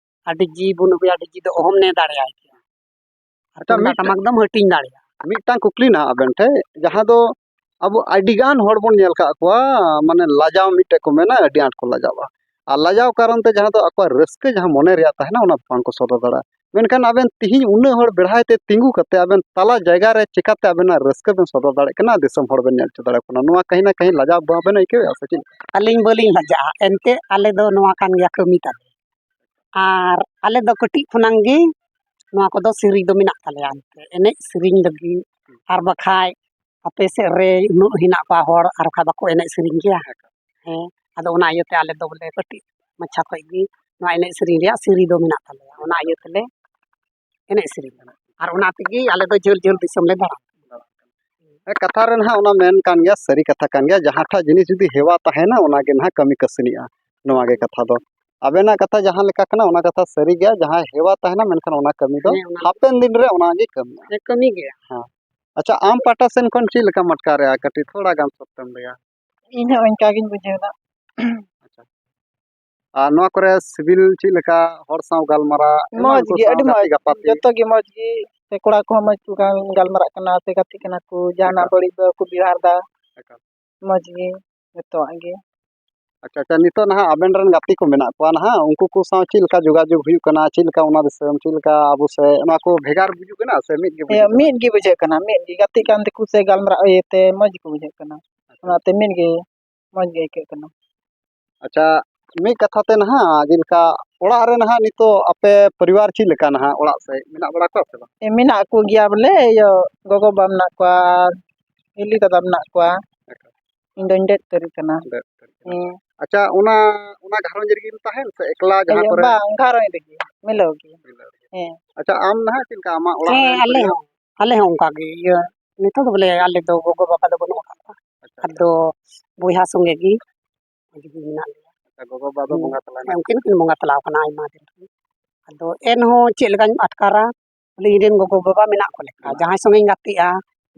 ᱟᱨ ᱰᱤᱡᱮ ᱵᱚᱱ ᱟᱹᱜᱩᱭᱟ, ᱰᱤᱡᱮ ᱫᱚ ᱚᱦᱚᱢ ᱱᱮ ᱫᱟᱲᱮᱭᱟᱭ ᱠᱮᱭᱟ᱾ ᱟᱨ ᱟᱪᱪᱷᱟ, ᱛᱩᱢᱫᱟᱜ ᱢᱤᱫᱴᱟᱝ, ᱴᱟᱢᱟᱠ ᱫᱚᱢ ᱦᱟᱹᱴᱤᱧ ᱫᱟᱲᱮᱭᱟᱜᱼᱟ᱾ ᱢᱤᱫᱴᱟᱝ ᱠᱩᱠᱞᱤ ᱱᱟᱦᱟᱜ ᱟᱵᱮᱱ ᱴᱷᱮᱱ, ᱡᱟᱦᱟᱸ ᱫᱚ ᱟᱵᱚ ᱟᱹᱰᱤᱜᱟᱱ ᱦᱚᱲ ᱵᱚᱱ ᱧᱮᱞ ᱠᱟᱜ ᱠᱚᱣᱟ, ᱢᱟᱱᱮ ᱞᱟᱡᱟᱣ ᱢᱤᱫᱴᱮᱡ ᱠᱚ ᱢᱮᱱᱟ, ᱟᱹᱰᱤ ᱟᱸᱴ ᱠᱚ ᱞᱟᱡᱟᱜᱼᱟ᱾ ᱟᱨ ᱞᱟᱡᱟᱣ ᱠᱟᱨᱚᱱ ᱛᱮ ᱡᱟᱦᱟᱸ ᱫᱚ ᱟᱠᱚᱣᱟᱜ ᱨᱟᱹᱥᱠᱟᱹ ᱡᱟᱦᱟᱸ ᱢᱚᱱᱮ ᱨᱮᱭᱟᱜ ᱛᱟᱦᱮᱱᱟ, ᱚᱱᱟ ᱵᱟᱝ ᱠᱚ ᱥᱚᱫᱚᱨ ᱫᱟᱲᱮᱭᱟᱜᱼᱟ᱾ ᱢᱮᱱᱠᱷᱟᱱ ᱟᱵᱮᱱ ᱛᱤᱦᱤᱧ ᱩᱱᱟᱹᱜ ᱦᱚᱲ ᱵᱮᱲᱦᱟᱭ ᱛᱮ ᱛᱤᱸᱜᱩ ᱠᱟᱛᱮ ᱟᱵᱮᱱ ᱛᱟᱞᱟ ᱡᱟᱭᱜᱟ ᱨᱮ ᱪᱮᱠᱟᱛᱮ ᱟᱵᱮᱱᱟᱜ ᱨᱟᱹᱥᱠᱟᱹ ᱵᱮᱱ ᱥᱚᱫᱚᱨ ᱫᱟᱲᱮᱭᱟᱜ ᱠᱟᱱᱟ, ᱫᱤᱥᱚᱢ ᱦᱚᱲ ᱵᱮᱱ ᱧᱮᱞ ᱦᱚᱪᱚ ᱫᱟᱲᱮᱭᱟᱠᱚ ᱠᱟᱱᱟ? ᱱᱚᱣᱟ ᱠᱟᱹᱦᱤ ᱱᱟ ᱠᱟᱹᱦᱤ ᱞᱟᱡᱟᱣ ᱵᱟᱵᱮᱱ ᱟᱹᱭᱠᱟᱹᱣᱮᱫᱼᱟ ᱥᱮ ᱪᱮᱫ? ᱟᱹᱞᱤᱧ ᱵᱟᱹᱞᱤᱧ ᱞᱟᱡᱟᱜᱼᱟ, ᱮᱱᱛᱮᱫ ᱟᱞᱮ ᱫᱚ ᱱᱚᱣᱟ ᱠᱟᱱ ᱜᱮᱭᱟ ᱠᱟᱹᱢᱤ ᱛᱟᱞᱮ᱾ ᱟᱨ ᱟᱞᱮ ᱫᱚ ᱠᱟᱹᱴᱤᱡ ᱠᱷᱚᱱᱟᱝ ᱜᱮ ᱱᱚᱣᱟ ᱠᱚᱫᱚ ᱥᱮᱨᱮᱧ ᱫᱚ ᱢᱮᱱᱟᱜ ᱛᱟᱞᱮᱭᱟ, ᱮᱱᱛᱮ ᱮᱱᱮᱡ ᱥᱮᱨᱮᱧ ᱞᱟᱹᱜᱤᱫ᱾ ᱟᱨ ᱵᱟᱠᱷᱟᱡ ᱟᱯᱮ ᱥᱮᱫ ᱨᱮ ᱩᱱᱟᱹᱜ ᱦᱮᱱᱟᱜ ᱠᱚᱣᱟ ᱦᱚᱲ, ᱟᱨ ᱵᱟᱠᱷᱟᱡ ᱵᱟᱠᱚ ᱮᱱᱮᱡ ᱥᱮᱨᱮᱧ ᱜᱮᱭᱟ? ᱦᱮᱸ, ᱟᱫᱚ ᱚᱱᱟ ᱤᱭᱟᱹᱛᱮ ᱟᱞᱮ ᱫᱚ ᱵᱚᱞᱮ ᱠᱟᱹᱴᱤᱡ ᱢᱟᱪᱷᱟ ᱠᱷᱚᱡ ᱜᱮ ᱱᱚᱣᱟ ᱮᱱᱮᱡ ᱥᱮᱨᱮᱧ ᱨᱮᱭᱟᱜ ᱥᱤᱨᱤ ᱫᱚ ᱢᱮᱱᱟᱜ ᱛᱟᱞᱮᱭᱟ, ᱚᱱᱟ ᱤᱭᱟᱹ ᱛᱮᱞᱮ ᱮᱱᱮᱡ ᱥᱮᱨᱮᱧ ᱠᱟᱱᱟ᱾ ᱟᱨ ᱚᱱᱟ ᱛᱮᱜᱮ ᱟᱞᱮ ᱫᱚ ᱡᱷᱟᱹᱞ ᱡᱷᱟᱹᱞ ᱫᱤᱥᱚᱢ ᱞᱮ ᱫᱟᱬᱟᱱᱟ᱾ ᱦᱮᱸ, ᱠᱟᱛᱷᱟ ᱨᱮ ᱱᱟᱦᱟᱜ ᱚᱱᱟ ᱢᱮᱱ ᱠᱟᱱ ᱜᱮᱭᱟ, ᱥᱟᱹᱨᱤ ᱠᱟᱛᱷᱟ ᱠᱟᱱ ᱜᱮᱭᱟ, ᱡᱟᱦᱟᱸᱴᱟᱜ ᱡᱤᱱᱤᱥ ᱡᱩᱫᱤ ᱦᱮᱣᱟ ᱛᱟᱦᱮᱱᱟ, ᱚᱱᱟ ᱜᱮ ᱱᱟᱦᱟᱜ ᱠᱟᱹᱢᱤ ᱠᱟᱹᱥᱱᱤᱜᱼᱟ᱾ ᱱᱚᱣᱟ ᱜᱮ ᱠᱟᱛᱷᱟ ᱫᱚ᱾ ᱟᱵᱮᱱᱟᱜ ᱠᱟᱛᱷᱟ ᱡᱟᱦᱟᱸ ᱞᱮᱠᱟ ᱠᱟᱱᱟ, ᱚᱱᱟ ᱠᱟᱛᱷᱟ ᱥᱟᱹᱨᱤ ᱜᱮᱭᱟ, ᱡᱟᱦᱟᱸ ᱦᱮᱣᱟ ᱛᱟᱦᱮᱱᱟ, ᱢᱮᱱᱠᱷᱟᱱ ᱚᱱᱟ ᱠᱟᱹᱢᱤ ᱫᱚ ᱦᱮᱸ, ᱚᱱᱟ ᱦᱟᱯᱮᱱ ᱫᱤᱱ ᱨᱮ ᱚᱱᱟ ᱜᱮ ᱠᱟᱹᱢᱤᱜᱼᱟ᱾ ᱦᱮᱸ, ᱠᱟᱹᱢᱤ ᱜᱮᱭᱟ᱾ ᱦᱮᱸ᱾ ᱟᱪᱪᱷᱟ, ᱟᱢ ᱯᱟᱦᱴᱟ ᱥᱮᱱ ᱠᱷᱚᱱ ᱪᱮᱫ ᱞᱮᱠᱟᱢ ᱟᱴᱠᱟᱨᱮᱜᱼᱟ? ᱠᱟᱹᱴᱤᱡ ᱛᱷᱚᱲᱟ ᱜᱟᱱ ᱥᱚᱠᱛᱚᱢ ᱞᱟᱹᱭᱟ᱾ ᱤᱧ ᱦᱚᱸ ᱚᱱᱠᱟ ᱜᱤᱧ ᱵᱩᱡᱷᱟᱹᱣ ᱮᱫᱟ᱾ ᱟᱪᱪᱷᱟ᱾ ᱟᱨ ᱱᱚᱣᱟ ᱠᱚᱨᱮ ᱥᱤᱵᱤᱞ ᱪᱮᱫ ᱞᱮᱠᱟ, ᱦᱚᱲ ᱥᱟᱶ ᱜᱟᱞᱢᱟᱨᱟᱣ, ᱮᱢᱟᱱ ᱢᱚᱡᱽ ᱠᱚ ᱜᱮ, ᱥᱟᱶ ᱟᱹᱰᱤ ᱜᱟᱛᱮ ᱢᱚᱡᱽ᱾ ᱜᱟᱯᱟᱛᱮ? ᱡᱚᱛᱚ ᱜᱮ ᱢᱚᱡᱽ ᱜᱮ᱾ ᱥᱮ ᱠᱚᱲᱟ ᱠᱚᱦᱚᱸ ᱢᱚᱡᱽ ᱠᱚ ᱜᱟᱞ-, ᱜᱟᱞᱢᱟᱨᱟᱜ ᱠᱟᱱᱟ, ᱥᱮ ᱜᱟᱛᱮᱜ ᱠᱟᱱᱟ ᱠᱚ, ᱡᱟᱦᱟᱱᱟᱜ ᱮᱠᱟᱞ᱾ ᱵᱟᱹᱲᱤᱡ ᱵᱟᱠᱚ ᱵᱮᱣᱦᱟᱨ ᱮᱫᱟ᱾ ᱮᱠᱟᱞ᱾ ᱢᱚᱡᱽ ᱜᱮ, ᱡᱚᱛᱚᱣᱟᱜ ᱜᱮ᱾ ᱟᱪᱪᱷᱟ, ᱟᱪᱪᱷᱟ, ᱱᱤᱛᱚᱜ ᱱᱟᱦᱟᱜ ᱟᱵᱮᱱ ᱨᱮᱱ ᱜᱟᱛᱮ ᱠᱚ ᱢᱮᱱᱟᱜ ᱠᱚᱣᱟ ᱱᱟᱦᱟᱜ, ᱩᱱᱠᱩ ᱠᱚ ᱥᱟᱶ ᱪᱮᱫ ᱞᱮᱠᱟ ᱡᱳᱜᱟᱡᱳᱜᱽ ᱦᱩᱭᱩᱜ ᱠᱟᱱᱟ? ᱪᱮᱫ ᱞᱮᱠᱟ ᱚᱱᱟ ᱫᱤᱥᱚᱢ, ᱪᱮᱫ ᱞᱮᱠᱟ ᱟᱵᱚ ᱥᱮᱫ, ᱱᱚᱣᱟ ᱠᱚ ᱵᱷᱮᱜᱟᱨ ᱵᱩᱡᱩᱜ ᱠᱟᱱᱟ ᱥᱮ ᱢᱤᱫ ᱜᱮ ᱦᱮᱸ, ᱵᱩᱡᱩᱜ ᱠᱟᱱᱟ? ᱢᱤᱫ ᱜᱮ ᱵᱩᱡᱷᱟᱹᱜ ᱠᱟᱱᱟ, ᱢᱤᱫ ᱜᱮ᱾ ᱜᱟᱛᱮᱜ ᱠᱟᱱ ᱛᱮᱠᱚ ᱥᱮ ᱜᱟᱞᱢᱟᱨᱟᱣ ᱤᱭᱟᱹᱛᱮ ᱢᱚᱡᱽ ᱜᱮᱠᱚ ᱵᱩᱡᱷᱟᱹᱜ ᱠᱟᱱᱟ᱾ ᱟᱪᱪᱷᱟ᱾ ᱚᱱᱟᱛᱮ ᱢᱤᱫ ᱜᱮ ᱢᱚᱡᱽ ᱜᱮ ᱟᱹᱭᱠᱟᱹᱜ ᱠᱟᱱᱟ᱾ ᱟᱪᱪᱷᱟ, ᱢᱤᱫ ᱠᱟᱛᱷᱟ ᱛᱮ ᱱᱟᱦᱟᱜ, ᱡᱮᱞᱮᱠᱟ ᱚᱲᱟᱜ ᱨᱮ ᱱᱟᱦᱟᱜ ᱱᱤᱛᱚᱜ ᱟᱯᱮ ᱯᱚᱨᱤᱵᱟᱨ ᱪᱮᱫ ᱞᱮᱠᱟ ᱱᱟᱦᱟᱜ, ᱚᱲᱟᱜ ᱥᱮᱫ ᱢᱮᱱᱟᱜ ᱵᱟᱲᱟ ᱠᱚᱣᱟ ᱥᱮ ᱵᱟᱝ? ᱦᱮᱸ, ᱢᱮᱱᱟᱜ ᱠᱚ ᱜᱮᱭᱟ ᱵᱚᱞᱮ, ᱤᱭᱟᱹ, ᱜᱚᱜᱚ ᱵᱟᱵᱟ ᱢᱮᱱᱟᱜ ᱠᱚᱣᱟ, ᱦᱤᱞᱤ ᱫᱟᱫᱟ ᱢᱮᱱᱟᱜ ᱠᱚᱣᱟ᱾ ᱮᱠᱟᱞ᱾ ᱤᱧ ᱫᱚᱧ ᱰᱮᱰ ᱩᱛᱟᱹᱨ ᱠᱟᱱᱟ᱾ ᱰᱮᱰ ᱩᱛᱟᱹᱨ ᱠᱟᱱᱟ᱾ ᱦᱮᱸ᱾ ᱟᱪᱪᱷᱟ, ᱚᱱᱟ, ᱚᱱᱟ ᱜᱷᱟᱨᱚᱸᱡᱽ ᱨᱮᱜᱮᱢ ᱛᱟᱦᱮᱱ ᱥᱮ ᱮᱠᱞᱟ ᱡᱟᱦᱟᱸ ᱤᱭᱟᱹ, ᱠᱚᱨᱮ? ᱵᱟᱝ, ᱜᱷᱟᱨᱚᱸᱡᱽ ᱨᱮᱜᱮ, ᱢᱤᱞᱟᱹᱣ ᱜᱮ᱾ ᱢᱤᱞᱟᱹᱣ ᱜᱮ᱾ ᱦᱮᱸ᱾ ᱟᱪᱪᱷᱟ, ᱟᱢ ᱱᱟᱦᱟᱜ ᱪᱮᱫ ᱞᱮᱠᱟ ᱟᱢᱟᱜ ᱚᱲᱟᱜ ᱦᱮᱸ, ᱨᱮ ᱟᱞᱮ ᱯᱚᱨᱤᱵᱟᱨ? ᱦᱚᱸ, ᱟᱞᱮ ᱦᱚᱸ ᱚᱱᱠᱟ ᱜᱮ, ᱤᱭᱟᱹ, ᱱᱤᱛᱚᱜ ᱫᱚ ᱵᱚᱞᱮ ᱟᱞᱮ ᱫᱚ ᱜᱚᱜᱚ ᱵᱟᱵᱟ ᱫᱚ ᱵᱟᱹᱱᱩᱜ ᱟᱠᱟᱫ ᱠᱚᱣᱟ᱾ ᱟᱪᱪᱷᱟ, ᱟᱪᱪᱷᱟ᱾ ᱟᱫᱚ ᱵᱚᱭᱦᱟ ᱥᱚᱸᱜᱮ ᱜᱮ ᱢᱚᱡᱽ ᱜᱮ ᱢᱮᱱᱟᱜ ᱞᱮᱭᱟ᱾ ᱟᱪᱪᱷᱟ, ᱜᱚᱜᱚ ᱵᱟᱵᱟ ᱫᱚ ᱦᱩᱸ᱾ ᱵᱚᱸᱜᱟ ᱛᱟᱞᱟᱭᱮᱱᱟ ᱦᱮᱸ, ᱠᱤᱱ? ᱩᱱᱠᱤᱱ ᱦᱚᱸᱠᱤᱱ ᱵᱚᱸᱜᱟ ᱛᱟᱞᱟ ᱟᱠᱟᱱᱟ ᱟᱭᱢᱟ ᱫᱤᱱ ᱨᱮ᱾ ᱟᱫᱚ ᱮᱱᱦᱚᱸ ᱪᱮᱫ ᱞᱮᱠᱟᱧ ᱟᱴᱠᱟᱨᱟ, ᱵᱚᱞᱮ ᱤᱧ ᱨᱮᱱ ᱜᱚᱜᱚ ᱵᱟᱵᱟ ᱢᱮᱱᱟᱜ ᱠᱚ ᱞᱮᱠᱟ᱾ ᱦᱮᱸ᱾ ᱡᱟᱦᱟᱸᱭ ᱥᱚᱸᱜᱮᱧ ᱜᱟᱛᱮᱜᱼᱟ,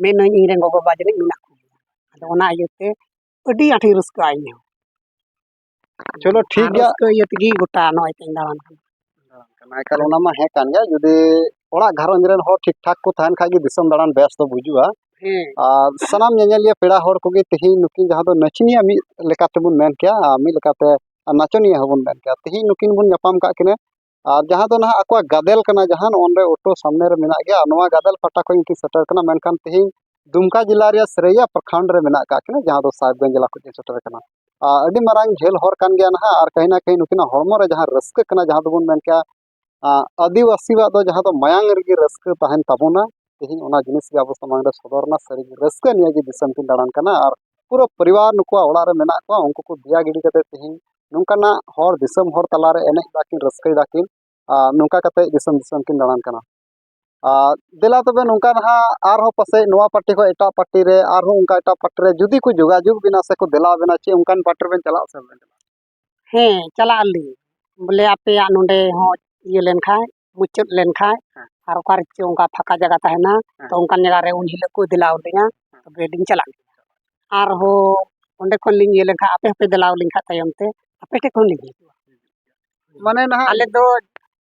ᱢᱮᱱᱟᱹᱧ ᱤᱧ ᱨᱮᱱ ᱜᱚᱜᱚ ᱵᱟᱵᱟ ᱡᱟᱹᱱᱤᱡ ᱢᱮᱱᱟᱜ ᱠᱚᱜᱮᱭᱟ᱾ ᱟᱫᱚ ᱚᱱᱟ ᱤᱭᱟᱹᱛᱮ ᱟᱹᱰᱤ ᱟᱸᱴᱤᱧ ᱨᱟᱹᱥᱠᱟᱹᱜᱼᱟ ᱤᱧ ᱦᱚᱸ᱾ ᱪᱚᱞᱚ, ᱴᱷᱤᱠ ᱟᱨ ᱜᱮᱭᱟ᱾ ᱨᱟᱹᱥᱠᱟᱹ ᱤᱭᱟᱹ ᱛᱮᱜᱮ ᱜᱚᱴᱟ ᱱᱚᱜᱼᱚᱭ ᱛᱚᱧ ᱫᱟᱬᱟᱱ ᱠᱟᱱᱟ᱾ ᱫᱟᱬᱟᱱ ᱠᱟᱱᱟ᱾ ᱮᱠᱟᱞ, ᱚᱱᱟ ᱢᱟ ᱦᱮᱸ ᱠᱟᱱ ᱜᱮ, ᱡᱩᱫᱤ ᱚᱲᱟᱜ ᱜᱷᱟᱨᱚᱸᱡᱽ ᱨᱮᱱ ᱦᱚᱲ ᱴᱷᱤᱠ ᱴᱷᱟᱠ ᱠᱚ ᱛᱟᱦᱮᱱ ᱠᱷᱟᱡ ᱜᱮ ᱫᱤᱥᱚᱢ ᱫᱟᱬᱟᱱ ᱵᱮᱥ ᱫᱚ ᱵᱩᱡᱩᱜᱼᱟ᱾ ᱦᱮᱸ᱾ ᱟᱨ ᱥᱟᱱᱟᱢ ᱧᱮᱧᱮᱞᱤᱭᱟᱹ ᱯᱮᱲᱟ ᱦᱚᱲ ᱠᱚᱜᱮ ᱛᱮᱦᱮᱧ ᱱᱩᱠᱤᱱ ᱡᱟᱦᱟᱸ ᱫᱚ ᱱᱟᱪᱤᱱᱤᱭᱟᱹ ᱢᱤᱫ ᱞᱮᱠᱟ ᱛᱮᱵᱚᱱ ᱢᱮᱱ ᱠᱮᱭᱟ, ᱟᱨ ᱢᱤᱫ ᱞᱮᱠᱟᱛᱮ ᱱᱟᱪᱚᱱᱤᱭᱟᱹ ᱦᱚᱸᱵᱚᱱ ᱢᱮᱱ ᱠᱮᱭᱟ, ᱛᱮᱦᱮᱧ ᱱᱩᱠᱤᱱ ᱵᱚᱱ ᱧᱟᱯᱟᱢ ᱠᱟᱜ ᱠᱤᱱᱟ᱾ ᱟᱨ ᱡᱟᱦᱟᱸ ᱫᱚ ᱱᱟᱦᱟᱜ ᱟᱠᱚᱣᱟᱜ ᱜᱟᱫᱮᱞ ᱠᱟᱱᱟ, ᱡᱟᱦᱟᱸ ᱱᱚᱜᱼᱚ ᱱᱚᱰᱮ ᱚᱴᱳ ᱥᱟᱢᱱᱮ ᱨᱮ ᱢᱮᱱᱟᱜ ᱜᱮᱭᱟ, ᱱᱚᱣᱟ ᱜᱟᱫᱮᱞ ᱯᱟᱦᱴᱟ ᱠᱷᱚᱱ ᱩᱱᱠᱤᱱ ᱥᱮᱴᱮᱨ ᱠᱟᱱᱟ᱾ ᱢᱮᱱᱠᱷᱟᱱ ᱛᱮᱦᱮᱧ ᱫᱩᱢᱠᱟ ᱡᱮᱞᱟ ᱨᱮᱭᱟᱜ ᱥᱮᱨᱮᱭᱟ ᱯᱨᱚᱠᱷᱚᱸᱰ ᱨᱮ ᱢᱮᱱᱟᱜ ᱟᱠᱟᱫ ᱠᱤᱱᱟ, ᱡᱟᱦᱟᱸ ᱫᱚ ᱥᱟᱦᱮᱵᱽᱜᱚᱸᱡᱽ ᱡᱮᱞᱟ ᱠᱷᱚᱱ ᱠᱤᱱ ᱥᱮᱴᱮᱨ ᱠᱟᱱᱟ᱾ ᱟᱨ ᱟᱹᱰᱤ ᱢᱟᱨᱟᱝ ᱡᱷᱟᱹᱞ ᱦᱚᱨ ᱠᱟᱱ ᱜᱮᱭᱟ ᱱᱟᱦᱟᱜ, ᱟᱨ ᱠᱟᱹᱦᱤ ᱱᱟ ᱠᱟᱹᱦᱤ ᱱᱩᱠᱤᱱᱟᱜ ᱦᱚᱲᱢᱚ ᱨᱮ ᱡᱟᱦᱟᱸ ᱨᱟᱹᱥᱠᱟᱹ ᱠᱟᱱᱟ, ᱡᱟᱦᱟᱸ ᱫᱚᱵᱚᱱ ᱢᱮᱱ ᱠᱮᱭᱟ, ᱟᱸ, ᱟᱹᱫᱤᱵᱟᱹᱥᱤᱣᱟᱜ ᱫᱚ ᱡᱟᱦᱟᱸ ᱫᱚ ᱢᱟᱭᱟᱝ ᱨᱮᱜᱮ ᱨᱟᱹᱥᱠᱟᱹ ᱛᱟᱦᱮᱱ ᱛᱟᱵᱚᱱᱟ᱾ ᱛᱮᱦᱮᱧ ᱚᱱᱟ ᱡᱤᱱᱤᱥ ᱜᱮ ᱟᱵᱚ ᱥᱟᱢᱟᱝ ᱨᱮ ᱥᱚᱫᱚᱨ ᱮᱱᱟ᱾ ᱥᱟᱹᱨᱤᱜᱮ ᱨᱟᱹᱥᱠᱟᱹ ᱱᱤᱭᱟᱹ ᱜᱮ ᱫᱤᱥᱚᱢ ᱠᱤᱱ ᱫᱟᱬᱟᱱ ᱠᱟᱱᱟ, ᱟᱨ ᱯᱩᱨᱟᱹ ᱯᱚᱨᱤᱵᱟᱨ ᱱᱩᱠᱩᱣᱟᱜ ᱚᱲᱟᱜ ᱨᱮ ᱢᱮᱱᱟᱜ ᱠᱚᱣᱟ, ᱩᱱᱠᱩ ᱠᱚ ᱫᱮᱭᱟ ᱜᱤᱰᱤ ᱠᱟᱛᱮ ᱛᱮᱦᱮᱧ ᱱᱚᱝᱠᱟᱱᱟᱜ ᱦᱚᱲ, ᱫᱤᱥᱚᱢ ᱦᱚᱲ ᱛᱟᱞᱟᱨᱮ ᱮᱱᱮᱡ ᱫᱟᱠᱤᱱ, ᱨᱟᱹᱥᱠᱟᱹᱭ ᱫᱟᱠᱤᱱ, ᱟᱨ ᱱᱚᱝᱠᱟ ᱠᱟᱛᱮ ᱫᱤᱥᱚᱢ ᱫᱤᱥᱚᱢ ᱠᱤᱱ ᱫᱟᱬᱟᱱ ᱠᱟᱱᱟ᱾ ᱟᱨ ᱫᱮᱞᱟ ᱛᱚᱵᱮ ᱱᱚᱝᱠᱟ ᱱᱟᱦᱟᱜ ᱟᱨᱦᱚᱸ ᱯᱟᱥᱮᱡ ᱱᱚᱣᱟ ᱯᱟᱨᱴᱤ ᱠᱷᱚᱱ ᱮᱴᱟᱜ ᱯᱟᱨᱴᱤ ᱨᱮ ᱟᱨᱦᱚᱸ ᱚᱱᱠᱟ ᱮᱴᱟᱜ ᱯᱟᱨᱴᱤ ᱨᱮ ᱡᱩᱫᱤ ᱠᱚ ᱡᱳᱜᱟᱡᱳᱜᱽ ᱵᱮᱱᱟ ᱥᱮ ᱠᱚ ᱫᱮᱞᱟ ᱵᱮᱱᱟ, ᱪᱮᱫ ᱚᱱᱠᱟᱱ ᱯᱟᱨᱴᱤ ᱨᱮᱵᱮᱱ ᱪᱟᱞᱟᱜ ᱥᱮ ᱵᱟᱵᱮᱱ ᱪᱟᱞᱟᱜᱼᱟ? ᱦᱮᱸ, ᱪᱟᱞᱟᱜ ᱟᱹᱞᱤᱧ᱾ ᱵᱚᱞᱮ ᱟᱯᱮᱭᱟᱜ ᱱᱚᱰᱮ ᱦᱚᱸ ᱤᱭᱟᱹ ᱞᱮᱱᱠᱷᱟᱡ, ᱢᱩᱪᱟᱹᱫ ᱞᱮᱱᱠᱷᱟᱡ, ᱦᱮᱸ᱾ ᱟᱨ ᱚᱠᱟ ᱨᱮ ᱪᱚ ᱚᱱᱠᱟ ᱯᱷᱟᱸᱠᱟ ᱡᱟᱭᱜᱟ ᱛᱟᱦᱮᱱᱟ, ᱦᱮᱸ᱾ ᱛᱚ ᱚᱱᱠᱟᱱ ᱡᱟᱭᱜᱟ ᱨᱮ ᱩᱱ ᱦᱤᱞᱳᱜ ᱠᱚ ᱫᱮᱞᱟ ᱟᱹᱞᱤᱧᱟ, ᱦᱮᱸ᱾ ᱛᱚᱵᱮ ᱞᱤᱧ ᱪᱟᱞᱟᱜ ᱜᱮᱭᱟ᱾ ᱟᱨᱦᱚᱸ ᱚᱸᱰᱮ ᱠᱷᱚᱱ ᱞᱤᱧ ᱤᱭᱟᱹ ᱞᱮᱱᱠᱷᱟᱡ, ᱟᱯᱮ ᱦᱚᱸᱯᱮ ᱫᱮᱞᱟ ᱟᱹᱞᱤᱧ ᱠᱷᱟᱡ ᱛᱟᱭᱚᱢ ᱛᱮ, ᱟᱯᱮ ᱴᱷᱮᱡ ᱠᱷᱚᱱ ᱞᱤᱧ ᱦᱤᱡᱩᱜᱼᱟ᱾ ᱢᱟᱱᱮ ᱱᱟᱦᱟᱜ ᱟᱞᱮ ᱫᱚ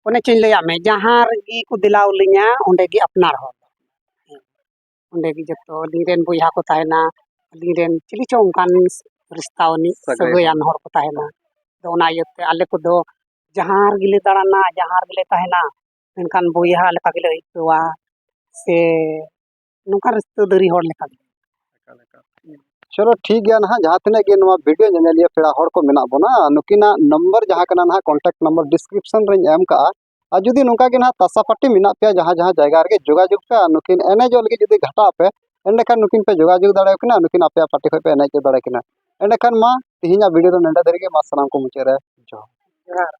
ᱚᱱᱮ ᱪᱚᱧ ᱞᱟᱹᱭᱟᱫ ᱢᱮ, ᱡᱟᱦᱟᱸ ᱨᱮᱜᱮ ᱠᱚ ᱫᱮᱞᱟ ᱟᱹᱞᱤᱧᱟ, ᱚᱸᱰᱮ ᱜᱮ ᱟᱯᱱᱟᱨ ᱦᱚᱲ᱾ ᱚᱸᱰᱮ ᱜᱮ ᱡᱚᱛᱚ ᱟᱹᱞᱤᱧ ᱨᱮᱱ ᱵᱚᱭᱦᱟ ᱠᱚ ᱛᱟᱦᱮᱱᱟ, ᱟᱹᱞᱤᱧ ᱨᱮᱱ ᱪᱤᱞᱤ ᱪᱚ ᱚᱱᱠᱟᱱ ᱨᱤᱥᱛᱟ ᱟᱹᱱᱤᱡ ᱥᱟᱹᱜᱟᱹᱭ ᱥᱟᱹᱜᱟᱹᱭᱟᱱ ᱦᱚᱲ᱾ ᱦᱚᱲ ᱠᱚ ᱛᱟᱦᱮᱱᱟ᱾ ᱟᱫᱚ ᱚᱱᱟ ᱤᱭᱟᱹᱛᱮ ᱟᱞᱮ ᱠᱚᱫᱚ ᱡᱟᱦᱟᱸ ᱨᱮᱜᱮ ᱞᱮ ᱫᱟᱬᱟᱱᱟ, ᱡᱟᱦᱟᱸ ᱨᱮᱜᱮ ᱞᱮ ᱛᱟᱦᱮᱱᱟ, ᱢᱮᱱᱠᱷᱟᱱ ᱵᱚᱭᱦᱟ ᱞᱮᱠᱟ ᱜᱮᱞᱮ ᱟᱹᱭᱠᱟᱹᱣᱟ, ᱥᱮ ᱱᱚᱝᱠᱟ ᱨᱤᱥᱛᱟᱹ ᱫᱟᱹᱨᱤ ᱦᱚᱲ ᱞᱮᱠᱟ ᱜᱮ᱾ ᱮᱠᱟᱞ, ᱮᱠᱟᱞ᱾ ᱪᱚᱞᱚ ᱴᱷᱤᱠ ᱜᱮᱭᱟ ᱱᱟᱦᱟᱜ, ᱡᱟᱦᱟᱸ ᱛᱤᱱᱟᱹᱜ ᱜᱮ ᱱᱚᱣᱟ ᱵᱷᱤᱰᱤᱭᱳ ᱧᱮᱧᱮᱞᱤᱭᱟᱹ ᱯᱮᱲᱟ ᱦᱚᱲ ᱠᱚ ᱢᱮᱱᱟᱜ ᱵᱚᱱᱟ, ᱱᱩᱠᱤᱱᱟᱜ ᱱᱚᱢᱵᱚᱨ ᱡᱟᱦᱟᱸ ᱠᱟᱱᱟ ᱱᱟᱦᱟᱜ, ᱠᱚᱱᱴᱟᱠᱴ ᱱᱚᱢᱵᱚᱨ ᱰᱤᱥᱠᱨᱤᱯᱥᱚᱱ ᱨᱮᱧ ᱮᱢ ᱠᱟᱜᱼᱟ᱾ ᱟᱨ ᱡᱩᱫᱤ ᱱᱚᱝᱠᱟ ᱜᱮ ᱱᱟᱦᱟᱜ ᱛᱟᱥᱟ ᱯᱟᱹᱴᱤ ᱢᱮᱱᱟᱜ ᱯᱮᱭᱟ ᱡᱟᱦᱟᱸ ᱡᱟᱦᱟᱸ ᱡᱟᱭᱜᱟ ᱨᱮᱜᱮ, ᱡᱳᱜᱟᱡᱳᱜᱽ ᱯᱮ᱾ ᱟᱨ ᱱᱩᱠᱤᱱ ᱮᱱᱮᱡᱚᱜ ᱞᱟᱹᱜᱤᱫ ᱡᱩᱫᱤ ᱜᱷᱟᱴᱟᱜ ᱟᱯᱮ, ᱮᱸᱰᱮᱠᱷᱟᱱ ᱱᱩᱠᱤᱱ ᱯᱮ ᱡᱳᱜᱟᱡᱳᱜᱽ ᱫᱟᱲᱮᱭᱟᱠᱤᱱᱟ, ᱱᱩᱠᱤᱱ ᱟᱯᱮᱭᱟᱜ ᱯᱟᱹᱴᱤ ᱠᱷᱚᱱ ᱯᱮ ᱮᱱᱮᱡ ᱦᱚᱪᱚ ᱫᱟᱲᱮᱭᱟᱠᱤᱱᱟ᱾ ᱮᱸᱰᱮᱠᱷᱟᱱ ᱢᱟ ᱛᱮᱦᱮᱧᱟᱜ ᱵᱷᱤᱰᱤᱭᱳ ᱫᱚ ᱱᱚᱰᱮ ᱫᱷᱟᱹᱨᱤᱡ ᱜᱮ, ᱢᱟ ᱥᱟᱱᱟᱢ ᱠᱚ ᱢᱩᱪᱟᱹᱫ ᱨᱮ ᱡᱚᱦᱟᱨ᱾ ᱡᱚᱦᱟᱨ᱾